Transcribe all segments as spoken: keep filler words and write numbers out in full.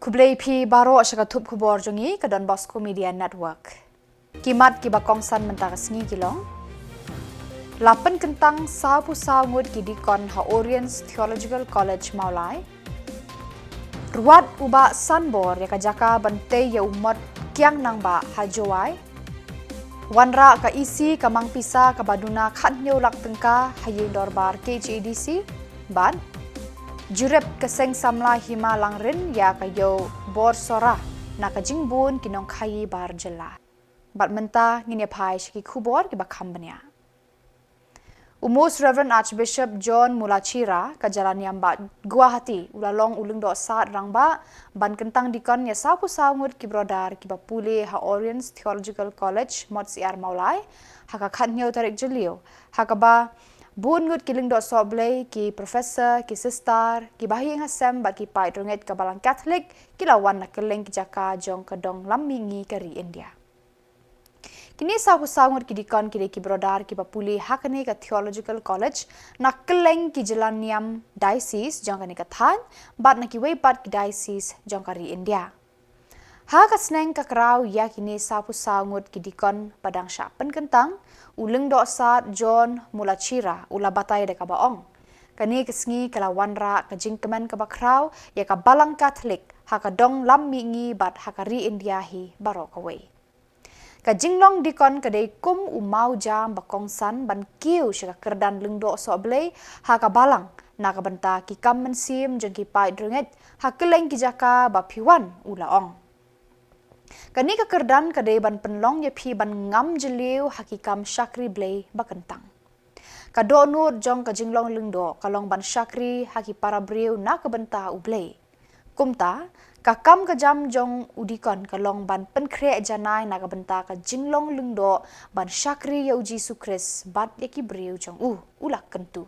Khublei phi baroh sha ka thup khubor jong ngi ka Don Bosco Media Network. Ki mat kiba kongsan mynta ka sngi ki long: La pynkyntang sawphew saw ngut ki dikon ha Oriens Theological College Mawlai. Ruat u Bah Sanbor ïa ka jaka ban tei ïa u mot kiang nangbah ha Jowai. Wanrah ka E C ka mang pisa kaba duna khathynñiew lak tyngka ha ïing dorbar K H A D C. Bad jurip ka seng samla hima Langrin ïa ka ïew bor sora na ka jingbun ki nongkhaïi bar jylla. Bad mynta ngin ïa phai sha ki khubor kiba kham bniah. U Most Reverend Archbishop John Mulachira ka jylla niam bah Guwahati u la long u lyngdoh sad rangbah ban kyntang dikon ïa sawphew saw ngut ki brother kiba pule ha Oriens Theological College Motsiar Mawlai ha ka khathynñiew tarik Jylliew, ha kaba bun ngut ki lyngdoh sohblei, ki professor, ki sister, ki bahaïing hasem bad ki paid rangeit ka Balang Katholik ki la wan na kylleng ki jaka jong ka dong lam mihngi ka ri India. Kine sawphew saw ngut ki dikon ki dei ki brother kiba pule ha kane ka Theological College na kylleng ki jylla niam diocese jong kane ka thaiñ bad na kiwei pat ki diocese jong ka ri India. Ha ka sneng ka kraw ïa kine sawphew saw ngut ki dikon ba dang shah pynkyntang, u lyngdoh sad John Mulachira u la batai da kaba ong: Kane ka sngi ka la wanrah ka jingkmen kaba khraw ïa ka Balang Katholik ha ka dong lam mihngi bad ha ka ri India hi baroh kawei. Ka jinglong dikon ka dei kum u mawjam ba kongsan ban kiew sha ka kyrdan lyngdoh sohblei ha ka Balang na ka bynta ki kam mynsiem jong ki paid rangeit ha kylleng ki jaka ba phi wan, u la ong. Kane ka kyrdan ka dei ban pynlong ïa phi ban ngam jylliew ha ki kam shakri Blei ba kyntang. Ka dohnud jong ka jinglong lyngdoh ka long ban shakri ha ki para briew na ka bynta U Blei. Kumta, ka kam ka jam jong u dikon ka long ban pynkhreh janai na ka bynta ka jinglong lyngdoh ban shakri ïa U Jisu Khrist bad ïa ki briew jong u, u la kyntu.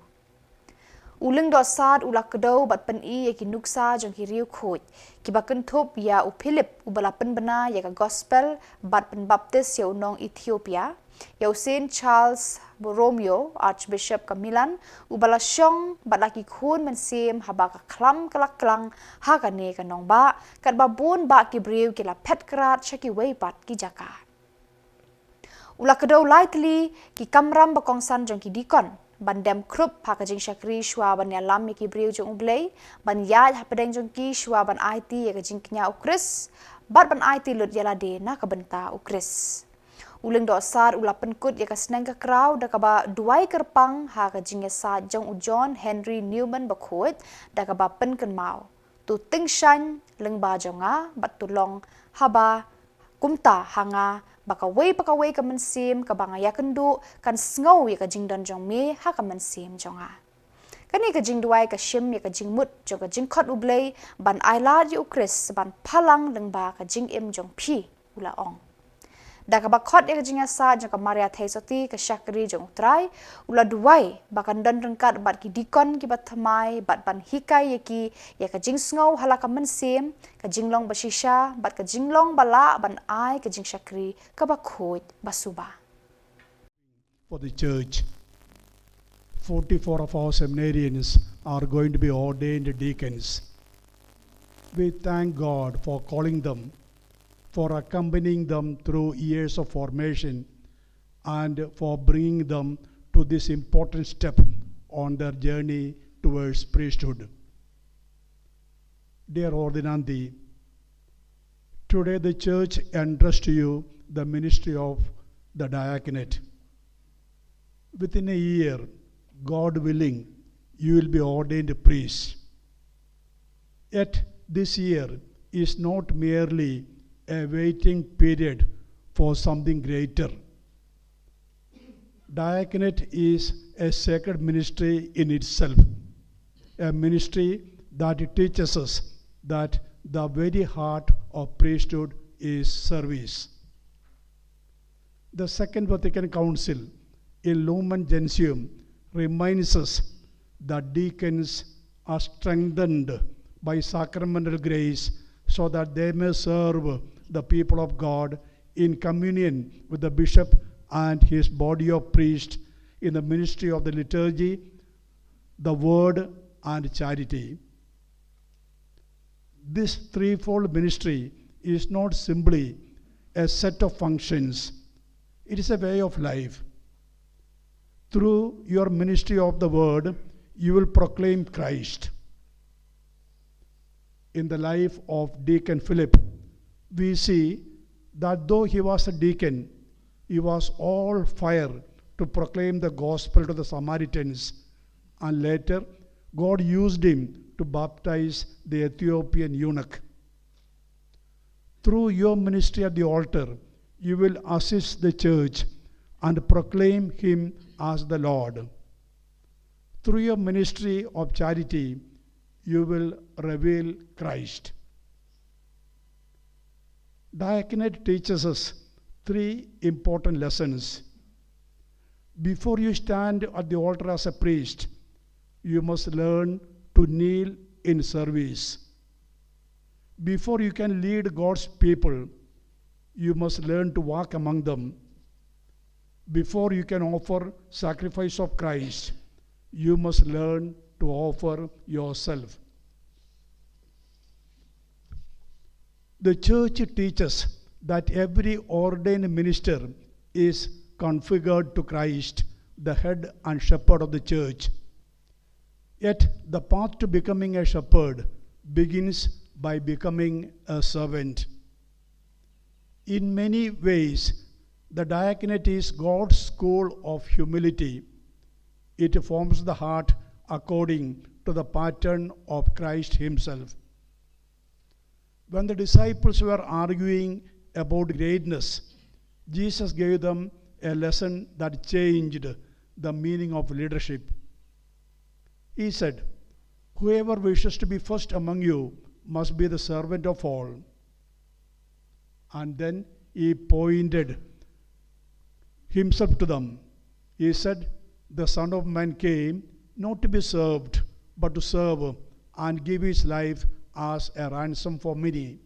U lyngdoh sad u la kdew bad pyni ïa ki nuksa jong ki riewkhuid kiba kynthup ïa u Philip uba la pynbna ïa ka gospel bad pynbaptis ïa u nong Ethiopia, ïa u Saint Charles Borromeo, Archbishop ka Milan, uba la shong bad la ki khun mynsiem haba ka khlam ka la klang ha kane ka nongbah, katba bun bah ki briew ki la phet krad sha kiwei pat ki jaka. U la kdew lai tylli ki kamram ba kongsan jong ki dikon ban dem khrup ha ka jingshakri shuwa ban ïalam ïa ki briew jong U Blei, ban ïaid hapdeng jong ki shuwa ban aiti ïa ka jingkñia U Khrist bad ban aiti lut ïa lade na ka bynta U Khrist. U lyngdoh sad u la pynkut ïa ka sneng ka kraw da kaba duwai kyrpang ha ka jingïasaid jong u John Henry Newman Bakhuid, da kaba pynkynmaw: To tyngshaiñ lyngba jong nga bad to long haba kumta ha nga, ba kawei pa kawei ka mynsiem kaba nga ïakynduh kan sngew ïa ka jingdon jong me ha ka mynsiem jong nga. Kane ka jingduwai ka shim ïa ka jingmut jong ka jingkhot U Blei ban ailad ïa U Khrist ban phalang lyngba ka jingim jong phi, u la ong. Da kaba khot ïa ka jingïasaid jong ka Maria Theisotti, ka shakri jong U Trai, u la duwai ba kan don ryngkat bad ki dikon kiba thymmai bad ban hikai ïa ki ïa ka jingsngew ha la ka mynsiem, ka jinglong ba shisha bad ka jinglong ba lah ban ai ka jingshakri kaba khuid ba suba. For the church, forty-four of our seminarians are going to be ordained deacons. We thank God for calling them, for accompanying them through years of formation, and for bringing them to this important step on their journey towards priesthood. Dear ordinandi, today the church entrusts to you the ministry of the diaconate. Within a year, God willing, you will be ordained priests. Yet this year is not merely a waiting period for something greater. Diaconate is a sacred ministry in itself, a ministry that teaches us that the very heart of priesthood is service. The Second Vatican Council in Lumen Gentium reminds us that deacons are strengthened by sacramental grace so that they may serve the people of God in communion with the bishop and his body of priests in the ministry of the liturgy, the word, and charity. This threefold ministry is not simply a set of functions, it is a way of life. Through your ministry of the word, you will proclaim Christ. In the life of Deacon Philip, we see that though he was a deacon, he was all fire to proclaim the gospel to the Samaritans, and later God used him to baptize the Ethiopian eunuch. Through your ministry at the altar, you will assist the church and proclaim him as the Lord. Through your ministry of charity, you will reveal Christ. Diaconate teaches us three important lessons. Before you stand at the altar as a priest, you must learn to kneel in service. Before you can lead God's people, you must learn to walk among them. Before you can offer sacrifice of Christ, you must learn to offer yourself. The church teaches that every ordained minister is configured to Christ, the head and shepherd of the church. Yet the path to becoming a shepherd begins by becoming a servant. In many ways, the diaconate is God's school of humility. It forms the heart according to the pattern of Christ Himself. When the disciples were arguing about greatness, Jesus gave them a lesson that changed the meaning of leadership. He said, "Whoever wishes to be first among you must be the servant of all." And then he pointed himself to them. He said, "The Son of Man came not to be served, but to serve and give his life as a ransom for many."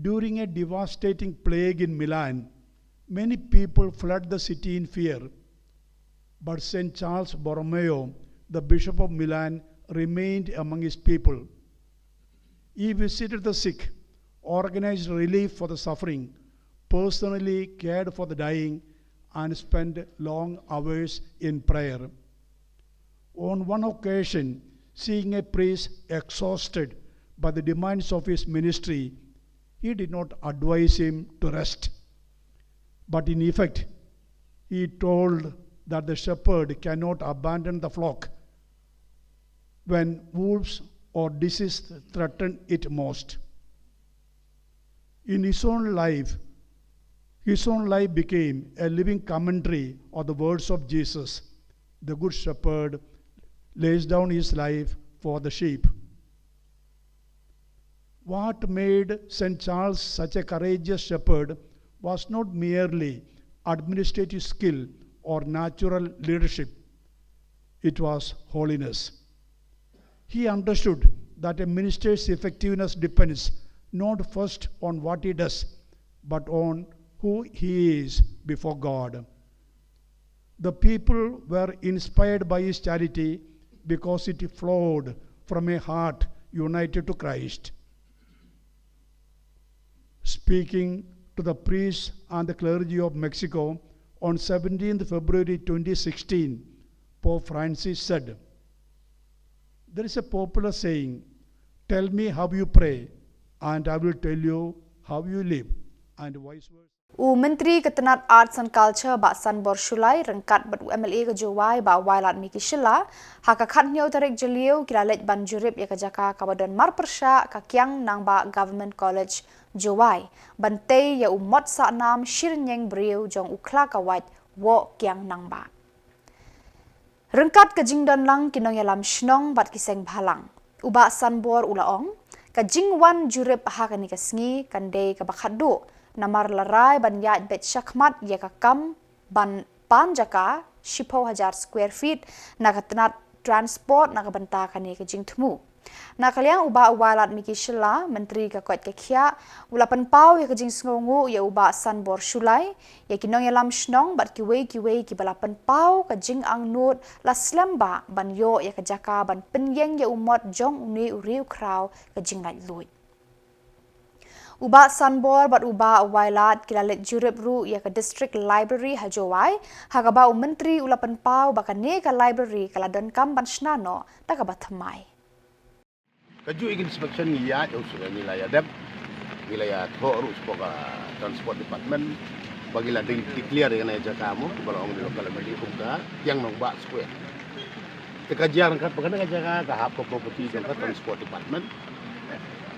During a devastating plague in Milan, many people fled the city in fear. But Saint Charles Borromeo, the Bishop of Milan, remained among his people. He visited the sick, organized relief for the suffering, personally cared for the dying, and spent long hours in prayer. On one occasion, seeing a priest exhausted by the demands of his ministry, he did not advise him to rest. But in effect, he told that the shepherd cannot abandon the flock when wolves or disease threaten it most. In his own life, his own life became a living commentary of the words of Jesus. The Good Shepherd lays down his life for the sheep. What made Saint Charles such a courageous shepherd was not merely administrative skill or natural leadership. It was holiness. He understood that a minister's effectiveness depends not first on what he does, but on who he is before God. The people were inspired by his charity because it flowed from a heart united to Christ. Speaking to the priests and the clergy of Mexico on seventeenth February twenty sixteen, Pope Francis said, "There is a popular saying, 'Tell me how you pray, and I will tell you how you live,' and vice versa." U Myntri ka tnat Arts and Culture, Bah Sanbor Shullai, ryngkat bad u M L A ka Jowai, Bah Wailadmiki Shylla, ha ka khathynñiew tarik Jylliew ki la leit ban jurip ïa ka jaka kaba don marpyrshah ka Kiang Nangbah Government College, Jowai, ban tei ïa u mot sahnam shirñieng briew jong u khla ka wait Woh Kiang Nangbah. Ryngkat ka jingdon lang ki nongïalam shnong bad ki seng bhalang, u Bah Sanbor u la ong, ka jingwan jurip ha kane ka sngi kan dei kaba khatduh, namar la rai ban ïaid beit shakhmat ïa ka kam ban pan jaka shiphew hajar square feet na ka tnat Transport na ka bynta kane ka jingthmu. Na ka liang u Bah Wailadmiki Shylla, Myntri ka koit ka khiah, u la pynpaw ïa ka jingsngewnguh ïa u Bah Sanbor Shullai, ïa ki nongïalam shnong bad kiwei kiwei kiba la pynpaw ka jingangnud la slem bha ban ïoh ïa ka jaka ban pynïeng ïa u mot jong une u riewkhraw ka jinglaitluid. U Bah Sanbor bad u Bah Wailad ki la leit jurip ruh ïa ka District Library ha Jowai, ha kaba u Myntri u la pynpaw ba kane ka library ka la donkam ban shna noh da kaba thymmai. Kajuh ïa ka inspection ngi ïaid, u shu ngi la ïa dep, ngi la ïa thoh ruh sha ka Transport Department ba ngi la dei declare ïa kane ka jaka mo ba la ong da ka local M L A kum ka Kiang Nangbah Square. Te ka jia ryngkat ba kane ka jaka ka hap ka property jong ka Transport Department.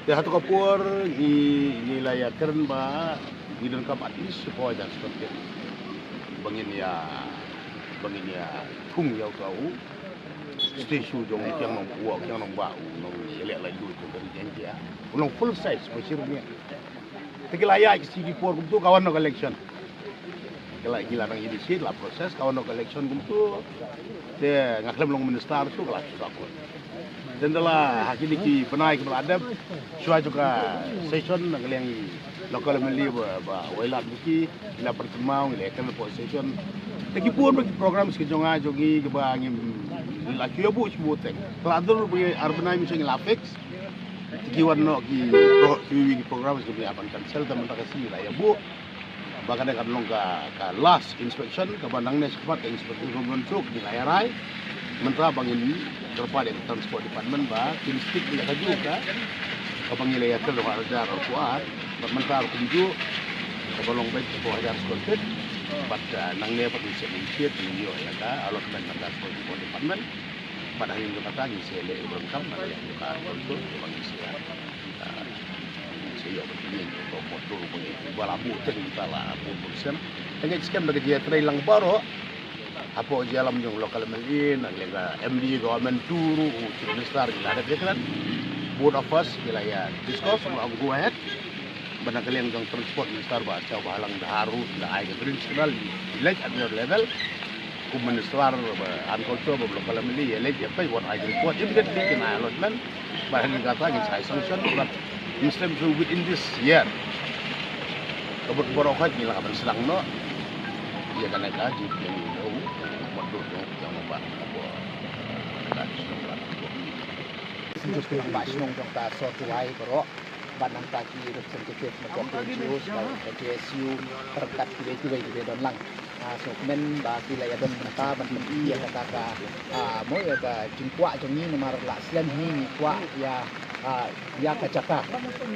Te ha tu ka por ngi, ngi la ïa kren ba ngi donkam at least shiphew hajar square feet ba ngin ïa, ba ngin ïa thung ïa u ka u statue jong u Kiang Nang, u Kiang Nangbah, u nongïaleh laitluid jong ka ri Jaiñtia, u long full size ba shi rynieng. Te ki la ïaid shi ki por kumtu ka wan noh ka election. Ki la, ki la nang initiate la process, ka wan noh ka election kumtu. Te nga khlem long minister shuh, ka la shu sakhot. Te ynda la ha kine ki bnai kiba la dep, shuwa jong ka session, na ka liang i local M L A ba, Bah Wailadmiki, ngi la pynkynmaw, ngi la ïa kren hapoh session. Te ki bun bha ki programs ki jong nga jong ngi kiba ngi la kiew buh shibun teng. Ka la dur ba ngi ar bnai mynshwa ngi la fix. Te ki wan noh ki pro-, ki, ki programs kiba ngi hap ban cancel, te mynta ka sngi ngi la ïa buh. Ba kane kan long ka, ka last inspection, kaba nangne shakhmat ka inspection ruh ban suk ngi la ïa rai. Mynta ba ngin kyrpad ïa ka Transport Department ba kin stick ïa kajuh ka, kaba ngi la ïa kyrpad arhajar arphew ar, bad mynta ruh kumjuh, kaba long beit shiphew hajar square feet, bad, ah, nangne pat ngin sa initiate ngin ïoh ïa ka allotment na ka Transport Department. Bad ha ïing jong kata ngin sa leh ïa u ryngkam, bad ha ïing jong ka council, kaba ngin sa, ah, ngin sa ïoh ban pynïeng ïa u motor ba ngi, ba la buh teng mynta la buh bun sien. Te ngin skhem da ka jingïatrei lang baroh. Hapoh jingïalam jong local M L A, na ka liang ka M D A, government to ruh, u Chief Minister, ngi la dep ïakren. Both of us ngi la ïa discuss, ngi la go ahead. Bad na ka liang jong Transport Minister Bah Sniawbhalang Dhar ruh, ngi la ai ka green signal, ngi leit at your level. Kum Minister ba Agriculture bad local M L A, ïa leit ïa peit, wat ai ka report immediately, kin ai allotment. Bad ha kata ngin sa ai sanction, bad mynstep shu within this year. Ka bud baroh ka ngi la ka ban sdang noh ïa kane ka jingpynïeng ïa u, bad u jong, jong u Bah, u Bah, ka jong u Bah. Sdang ba shnong jong ka Sohtuwai baroh, bad nangta ki representative na ka N G Os, ka J S U, ryngkat kiwei kiwei kiba don lang. Ah, so kmen ba ki la ïa don mynta ban pyni ïa kata ka, ah, mo ïa ka jingkwah jong ngi namar la slem hi ngi kwah ïa, ah, ïa ka jaka,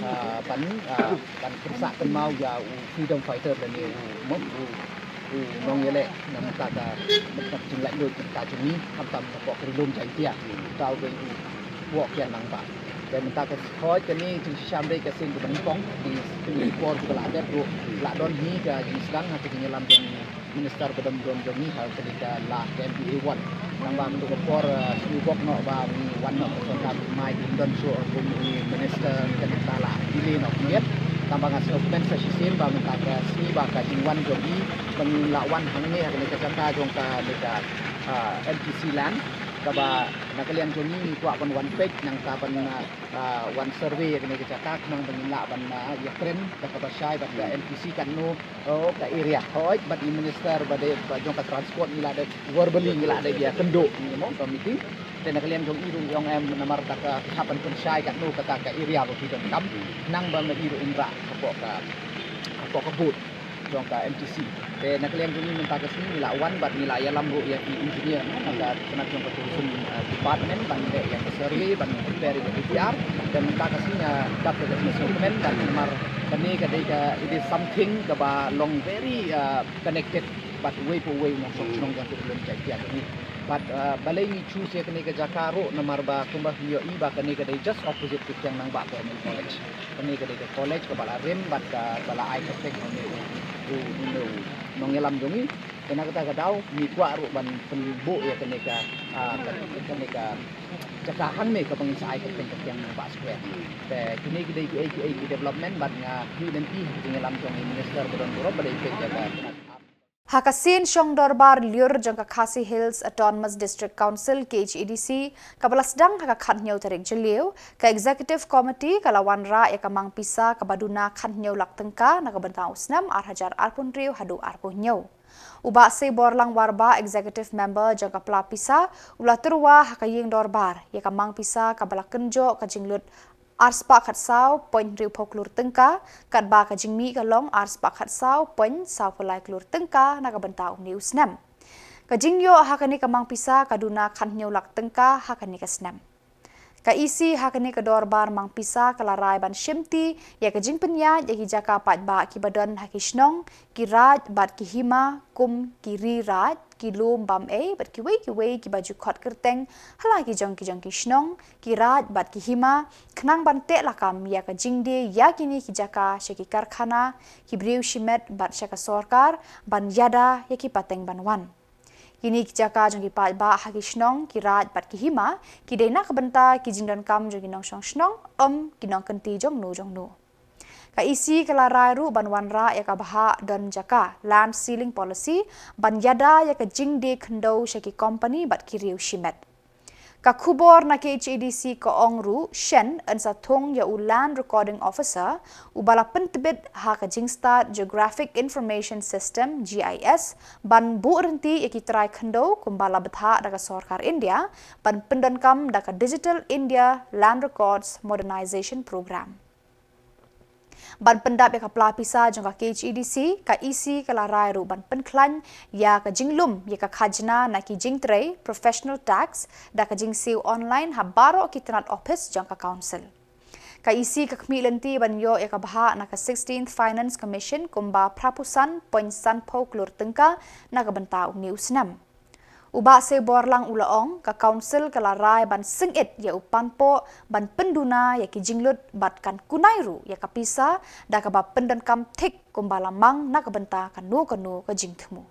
ah, ban, ah, ban pynsah kynmaw ïa u freedom fighter lane u mo u, u nongïaleh na mynta ka, mynta ka jinglaitluid mynta jong ngi khamtam hapoh ka ri lum Jaiñtia. Uta u dei u Bah Kiang Nangbah. Te mynta ka hoi kane jingshisha dei ka sien kaba nyngkong, ki por kiba la dep ruh la don hi ka jingsdang ha ka jingïalam jong Minister ba don don jong ngi ha kane ka la ka M P A one. Tangba mynta ka por, eh, shu bok noh ba ngi wan noh ka sorkar mai, kim don shuh kum u Minister, te mynta la delay noh khyndiat. Tangba nga sngewkmen sa shisien ba mynta ka sngi ba ka jingwan jong ngi ba ngi la wan hangne ha kane ka jaka jong kane ka, ah, M T C land, kaba na ka liang jong ngi ngi kwah ban wan peit nangta ban, ah, ah, wan survey ïa kane ka jaka khnang ba ngin lah ban, ah, ïakren da kaba shai bad ka M T C katno, oh, ka area. Hooid, bad i Minister ba dei ba jong ka Transport ngi la dei verbally ngi la dei ïakynduh ngi mo ka meeting. Te na ka liang jong i ruh i ong em namar da ka hap ban pynshai katno kata ka area ba phi donkam. Khnang ba ma i ruh in rah hapoh ka, hapoh ka booth jong ka M T C. Te na ka liang jong ngi mynta ka sngi ngi la wan bad ngi la ïalam ruh ïa ki engineer na ka tnat jong ka tourism, uh, department ban leh ïa ka survey ban prepare ïa ka D P R. Te mynta ka sngi nga dap da ka jingsngewkmen bad namar kane ka dei ka, it is something kaba long very, uh, connected bad uwei pa uwei u nongshong shnong jong ka ri lum Jaiñtia jong ngi. Bad, uh, balei ngi choose ïa kane ka jaka ruh namar ba kumba phi ïohi ba kane ka dei just opposite ka Kiang Nangbah Government College. Kane ka dei ka college kaba la rim bad kaba la ai kyrteng ha une u, u, une u nongïalam jong ngi. Te na kata ka daw ngi kwah ruh ban pynbuh ïa kane ka, ah, ka, kane ka jaka hangne kaba ngin sa ai kyrteng ka Kiang Nangbah Square. Te kine ki dei kiei kiei ki development bad nga ïohi lynti ha ka jingïalam jong i Minister ba don burom ba dei peit ïa ka Ha ka sien shong dorbar lyiur jong ka Khasi Hills Autonomous District Council, K H A D C, kaba la sdang ha ka khathynñiew tarik Jylliew, ka Executive Committee ka la wanrah ïa ka mang pisa kaba duna khathynñiew lak tyngka na ka bynta u snem ar hajar arphew hynriew haduh arphew hynñiew. U Bah Seiborlang Warbah, Executive Member jong ka Pla Pisa, u la tyrwa ha ka ïing dorbar ïa ka mang pisa kaba la kynjoh ka jinglut ar spah khatsaw point hynriewphew klur tyngka, katba ka jingmih ka long ar spah khatsaw point sawphew lai klur tyngka na ka bynta une u snem. Ka jingïoh ha kane ka mang pisa ka duna khathynñiew lak tyngka ha kane ka snem. Ka E C ha kane ka dorbar mang pisa ka la rai ban shimti ïa ka jingpynïaid ïa ki jaka paidbah kiba don ha ki shnong, ki raid bad ki hima, kum ki ri raid, ki lum bam ei bad kiwei kiwei kiba ju khot kyrteng ha la ki jong ki jong ki shnong, ki raid bad ki hima, khnang ban teh lakam ïa ka jingdie ïa kine ki jaka sha ki karkhana, ki briew shimet bad sha ka sorkar ban ïada ïa ki pateng ban wan. Kine ki jaka jong ki paidbah ha ki shnong, ki raid bad ki hima ki dei na ka bynta ki jingdonkam jong ki nongshong shnong, ym ki nongkynti jongno jongno. Ka E C ka la rai ruh ban wanrah ïa ka bhah don jaka, land ceiling policy, ban ïada ïa ka jingdie khyndew sha ki company bad ki riew shimet. Ka khubor na K H A D C ka ong ruh, shen yn sa thung ïa u Land Recording Officer uba la pyntbit ha ka jingstad Geographic Information System, G I S, ban buh rynti ïa ki trai khyndew kumba la bthah da ka sorkar India ban pyndonkam da ka Digital India Land Records Modernization Programme. Ban pyndap ïa ka pla pisa jong ka K H A D C, ka E C ka la rai ruh ban pynkhlaiñ ïa ka jinglum ïa ka khajna na ki jingtrei, professional tax, da ka jingsiew online ha baroh ki tnat ophis jong ka council. Ka E C ka khmih lynti ban ïoh ïa ka bhah na ka sixteenth Finance Commission kumba phraphew san point sanphew klur tyngka na ka bynta une u snem. U Bah Seiborlang u la ong, ka council ka la rai ban sngewit ïa u panpoh ban pynduna ïa ki jinglut bad kan kunai ruh ïa ka pisa da kaba pyndonkam thik kumba la mang na ka bynta kano kano ka jingthmu.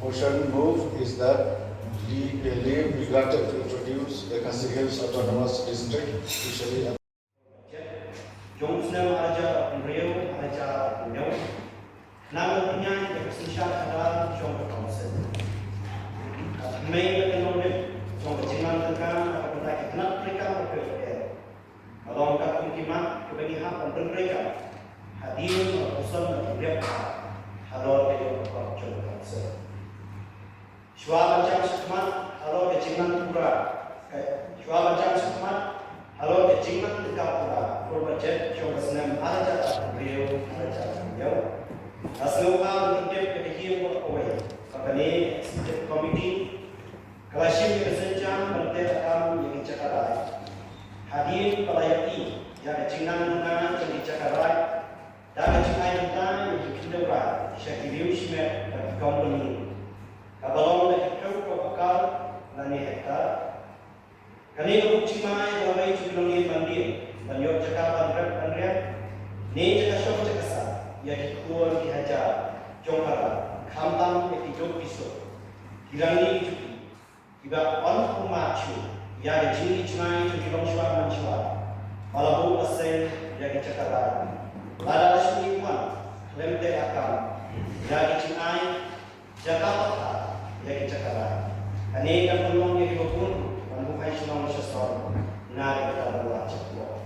Motion move is that we, we granted to introduce the Khasi Hills Autonomous District officially. Jong u snem ar hajar arphew hynriew, ar hajar arphew hynñiew, khnang ban pynïaid ïa ka synshar khadar jong ka council. Ka thymmei ka tynrong rim jong ka jingman tyngka na ka bynta ki tnat treikam ka pher ka pher, ka long katkum ki mat kiba ngi hap ban pyntreikam hadien ba la pynsan da ki rep halor ka ïoh ka kot jong ka council. Shuwa ban jam shakhmat halor ka jingman pura, eh, shuwa ban jam shakhmat halor ka jingman tyngka pura, full budget jong ka snem ar hajar arphew hynriew, ar hajar arphew hynñiew, la sngewbha ban pyntip ïa ka ïing baroh kawei ba kane ka Executive Committee ka la shim ïa ka sienjam ban teh lakam ïa ki jaka raid, hadien ba la ïohi ïa ka jingnang duna jong ki jaka raid da ka jingai bynta ïa ki khyndew raid sha ki riew shimet bad ki company, kaba long da ki phew phew akar lane hektar. Kane ka buh jingma ïa ka lawei jong ki longdien ban dien, ban ïoh jaka ban rep ban riang, ne jaka shong jaka sah ïa ki kur ki hajar jong ka raid, khamtam ïa ki duk ki suk, ki rangli ki juki, kiba ym pynmih shuh ïa ka jingjngai jong ki longshuwa manshuwa ba la buh la seng ïa ki jaka raid, lada la shu ïoh wan khlem teh lakam ïa ki jingai jaka pathar ïa ki jaka raid. Kane kan pynlong ïa kiba bun ban buhai shnong sha sor na ka bynta ban wad shapoh.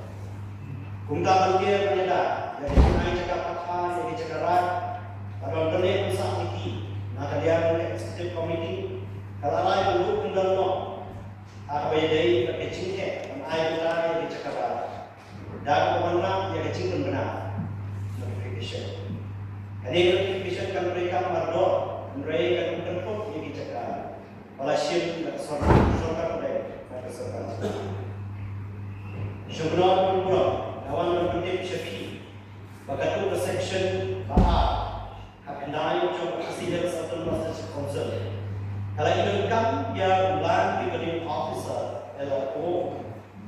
Kumta ban ker ban ïada ïa ki jingai jaka pathar ïa ki jaka raid bad ban pynneh pynsah ïa ki, na ka liang ka Executive Committee ka la rai ban buh pyndon noh ha kaba ïadei bad ka jingheh ban ai bynta ïa ki jaka raid da kaba wanrah ïa ka jingpynbna notification. Kane ka notification kan treikam mardor, hynrei kan pynpop ïa ki jaka ba la shim da ka sorkar, sorkar kordor bad ka sorkar jylla. Sngewbha ban burom, nga wan ban pyntip sha phi ba katto ka section ba ar ha ka khyndai jong ka Khasi Hills Autonomous District Council ka la ïoh donkam ïa u Land Revenue Officer, L R O,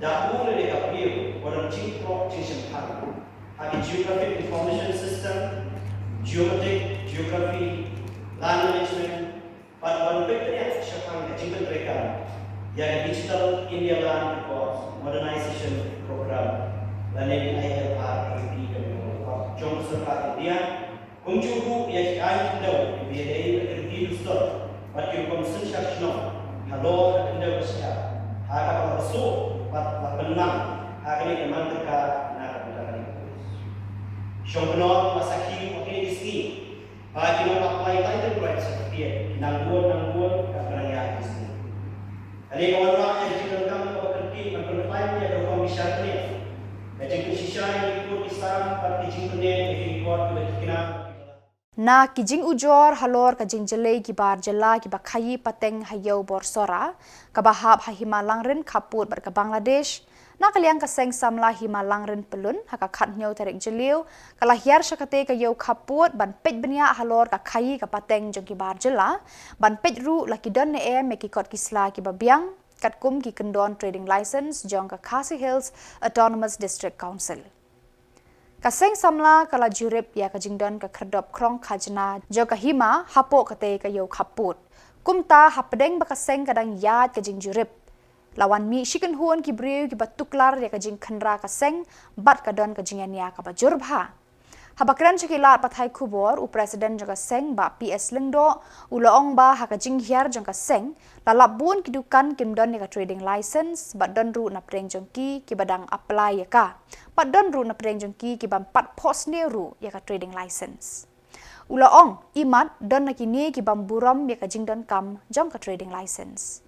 da u lane ka briew ba don jingpyrkhat jingshemphang ha ki Geographic Information System, Geomatic, Geography, Land Management, bad ban peit bniah shaphang ka jingpyntreikam ïa ka Digital India Land Records Modernization Program lane D I L R D P ka mut. jong ka sorkar India, kumjuh ruh ïa ki aiñ khyndew kiba ïadei bad ki review store bad ki rukom synshar shnong halor ka khyndew ka shyiap, ha kaba ka suk bad la pynlang ha kane ka mantrika na ka bynta ka Shong Bnor la sakhi ha kine ki sngi ba ki nong apply title rights certificate ki nang bun nang bun ka pynïaid ki sngi. Kane ka wanrah ïa ka jingdonkam kaba kyrkieh ban pynphai ïa ka rukom bishar kane, ka jingpynshisha ïa ki kur ki sam bad ki jingpynneh ïa ki record kiba thikna. Na ki jingujor halor ka jingjyllei ki bar jylla kiba khaïi pateng ha ïew Borsora kaba hap ha Hima Langrin khappud bad ka Bangladesh, na ka liang ka Seng Samla Hima Langrin Pyllun ha ka khathynñiew tarik Jylliew ka la hiar sha katei ka ïew khappud ban peit bniah halor ka khaïi ka pateng jong ki bar jylla, ban peit ruh la ki don ne em ïa ki kot ki sla kiba biang katkum ki kyndon trading license jong ka Khasi Hills Autonomous District Council. Ka Seng Samla ka la jurip ïa ka jingdon ka khyrdop khrong khajna jong ka Hima hapoh katei ka ïew khappud. Kumta hapdeng ba ka seng ka dang ïaid ka jingjurip, la wan mih shi kynhun ki briew kiba tuklar ïa ka jingkhynra ka seng bad ka don ka jingïania kaba jur bha. Haba kren sha ki lad pathai khubor, u President jong ka seng Bah P S Lyngdoh u la ong ba ha ka jinghiar jong ka seng, la lap bun ki dukan kim don ïa ka trading license bad don ruh napdeng jong ki kiba dang apply ïa ka, bad don ruh napdeng jong ki ki bym pat phohsniew ruh ïa ka trading license. U la ong, imat don na kine ki bym burom ïa ka jingdonkam jong ka trading license.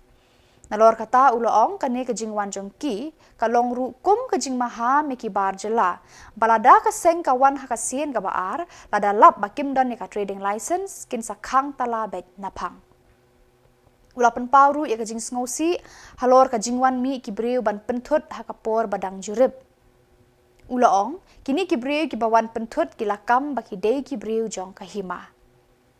Nalor kata u la ong kane ka jingwan jong ki ka long ruh kum ka jingmaham ïa ki bar jylla ba lada ka seng ka wan ha ka sien kaba ar, lada lap ba kim don ïa ka trading license, kin sa khang tala beit naphang. U la pynpaw ruh ïa ka jingsngewsih halor ka jingwan mih ki briew ban pynthut ha ka por ba dang jurip. U la ong, kine ki briew kiba wan pynthut ki la kam ba ki dei ki briew jong ka Hima.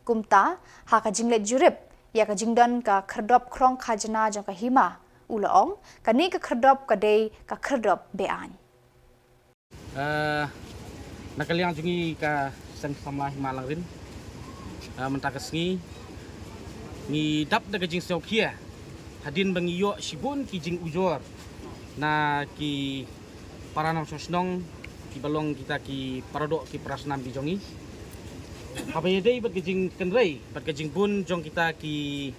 Kumta ha ka jingleit jurip ïa ka jingdon ka khyrdop khrong khajna jong ka Hima, u la ong kane ka khyrdop ka dei ka khyrdop be-aiñ. Eh, na ka liang jong ngi ka Seng Samla Hima Langrin, eh, mynta ka sngi ngi dap da ka jingsngewkhia hadien ba ngi ïoh shibun ki jingujor na ki para nongshong shnong kiba long kita ki paradoh ki parasnam ki jong ngi. Haba ïadei bad ka jingkynrei bad ka jingbun jong kita ki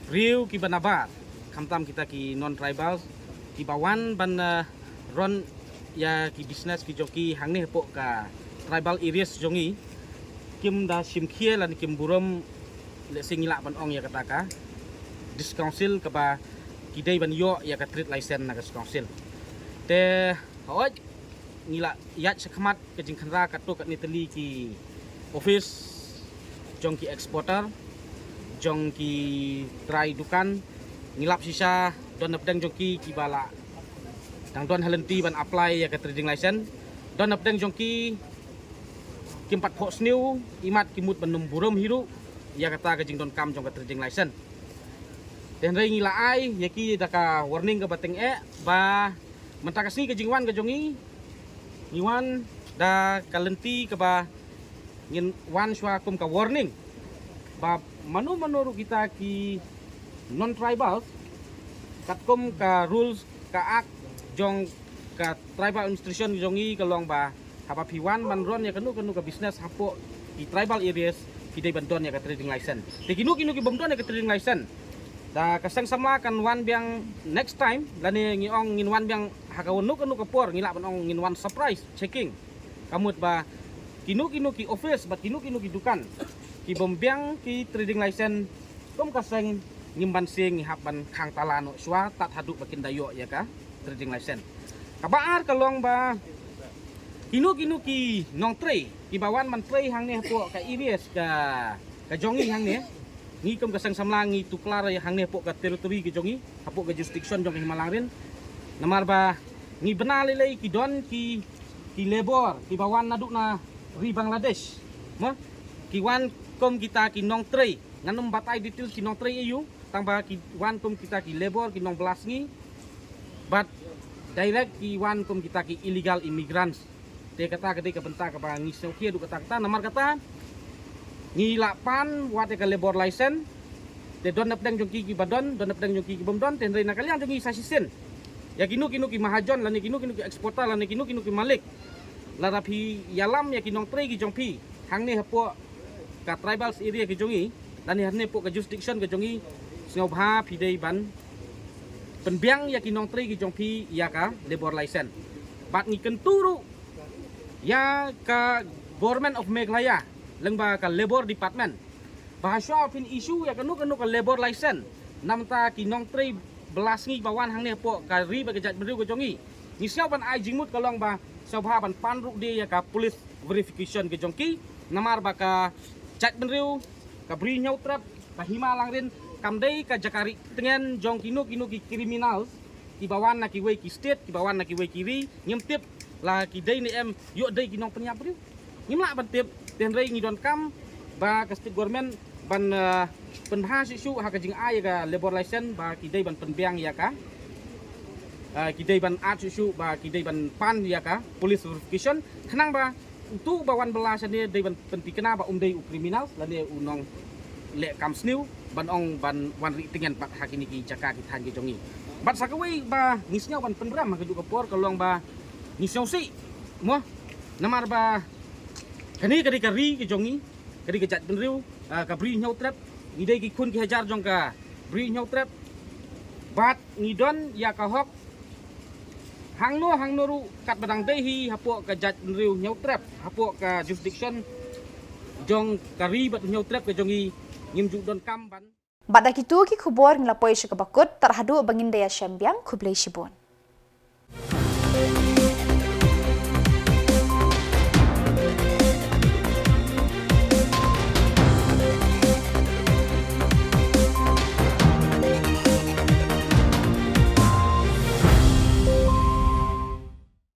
briew kiba nabar, khamtam kita ki non tribals kiba wan ban, eh, run ïa ki business ki jong ki hangne hapoh ka tribal areas jong ngi, kim da shim khia lane kim burom, lehse ngi lah ban ong ïa kata ka District Council kaba ki dei ban ïoh ïa ka trade license na ka District Council. Te hooid, ngi la ïaid shakhmat ka jingkhynra katto katne tylli ki office jong ki exporter, jong ki trai dukan. Ngi lap shisha don napdeng jong ki kiba la dang don ha lynti ban apply ïa ka trading license. Don napdeng jong ki kim pat phohsniew, imat ki mut ban nym burom hi ruh ïa kata ka jingdonkam jong ka trading license. Te hynrei ngi la ai ïa ki da ka warning kaba tyngeh ba mynta ka sngi ka jingwan ka jong ngi, ngi wan da ka lynti kaba ngin wan shuwa kum ka warning ba mano mano ruh kita ki non tribals, katkum ka rules, ka act jong ka tribal administration jong ngi ka long ba haba phi wan ban run ïa kano kano ka business hapoh ki tribal areas, phi dei ban don ïa ka trading license. Te kino kino ki bym don ïa ka trading license, da ka Seng Samla kan wan biang next time, lane ngi ong ngin wan biang ha kano kano ka por, ngi lah ban ong ngin wan surprise checking. Ka mut ba kino kino ki office bad kino kino ki dukan ki bym biang ki trading license, kum ka seng ngim banse ngi hap ban khang tala noh shuwa tad haduh ba kin da ïoh ïa ka trading license. Kaba ar ka long ba kino kino ki nongtrei kiba wan ban trei hangne hapoh ka areas ka, ka jong ngi hangne, ngi kum ka Seng Samla ngi tuklar ïa hangne hapoh ka territory ka jong ngi, hapoh ka jurisdiction jong ka Hima Langrin. Namar ba ngi bna lei lei ki don ki, ki labour kiba wan naduh na ri Bangladesh, mo, ki wan kum kita ki nongtrei. Ngan ym batai details ki nongtrei aïu, tang ba ki wan kum kita ki labour, ki nongbylla sngi, bad direct ki wan kum kita ki illegal immigrants. Te kata ka dei ka bynta kaba ngi sngewkhia haduh katta katta, namar kata ngi la pan wat ïa ka labour license. Te don napdeng jong ki kiba don, don napdeng jong ki ki bym don, te hynrei na ka liang jong ngi sa shisien, ïa kino kino ki mahajon lane kino kino ki exporter lane kino kino ki malik Lada phi ïalam ïa ki nongtrei ki jong phi hangne hapoh ka tribal area ki jong i, lane hangne hapoh ka jurisdiction ki jong i, sngewbha phi dei ban pynbiang ïa ki nongtrei ki jong phi ïa ka labour license. Bad ngi kyntu ruh ïa ka Government of Meghalaya lyngba ka Labour Department ba hashwa phin issue ïa kano kano ka labour license namar ki nongtrei bylla sngi ba wan hangne hapoh ka ri bad ka jaitbynriew ka jong i, ngi sngew ban ai jingmut ka long ba sngewbha ban pan ruh de ïa ka police verification ka jong ki, namar ba ka jaitbynriew, ka Bri Hynñiewtrep, ka Hima Langrin kam dei ka jaka ri tngen jong kino kino ki criminals kiba wan na kiwei ki state, kiba wan na kiwei ki ri. Ngim tip la ki dei ne em ïoh dei ki nongpynïap briew. Ngim lah ban tip, hynrei ngi donkam ba ka state government ban, eh, pynbha shuh shuh ha ka jingai ïa ka labour license ba ki dei ban pynbiang ïa ka, eh, ki dei ban add shuh shuh ba ki dei ban pan ïa ka police verification, khnang ba uto uba wan bylla shane dei ban pyntikna ba um dei u criminal lane u nongleh kam sniew ban ong ban wan ri tngen pat ha kine ki jaka ki thaiñ ki jong i. Bad sa kawei ba ngi sngew ban pynrem ha kajuh ka por ka long ba ngi sngewsih mo, namar ba kane ka dei ka ri ka jong i, ka dei ka jaitbynriew, ah, ka Bri Hynñiewtrep, ngi dei ki khun ki hajar jong ka Bri Hynñiewtrep. Bad ngi don ïa ka hok hangno hangno ruh katba dang dei hi hapoh ka jaitbynriew Hynñiewtrep, hapoh ka jurisdiction jong ka ri bad Hynñiewtrep ka jong i, ngim ju donkam ban. Bad da kito ki khubor ngi la poi sha kaba kut, tad haduh ba ngin da ïashem biang, khublei shibun.